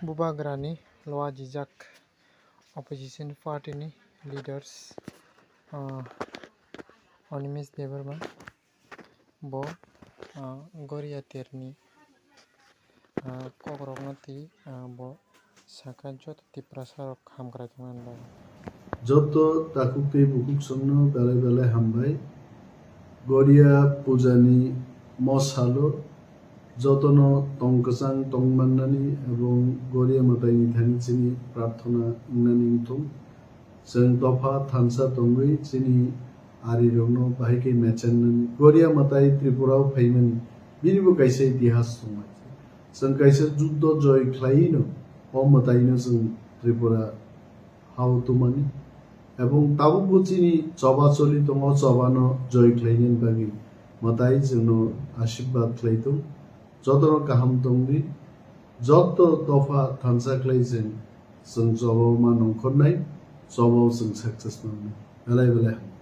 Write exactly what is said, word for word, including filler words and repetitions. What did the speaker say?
Bubagrani loa jijak opposition party ni leaders, ah, Animesh Debbarma bo, ah, Goria terni, ah, kokrokno twi, ah, bo sakha joto Tiprasa rok hamkrai tongmani bagwi. Joto takhuk tei bukhuk songno belai belai hambai. Goria pujani mo salo jotono tong kwchang tong mannani ebong Goria mwtaini thani chini prarthona wngnani wngthung. Chwng dopha thansa tongwi chini arirokno bahai khe mechennani. Goria mwtai Tripura-o phaimani, binibo kaisa itihas tongmani. Chwng kaisa juddo joy khlaino o mwtaino chwng Tripura hao tumani. Ebong tabukbo chini choba choli tongo, chobano joy khlainani bagwi mwtai chwngno ashirbad khlai thung. Jotono kaham tongdi. Joto dopha thansa khlai chwng, chwng chobao ma nongkhornai, chobao chwng success mangnai. Belai belai hambai.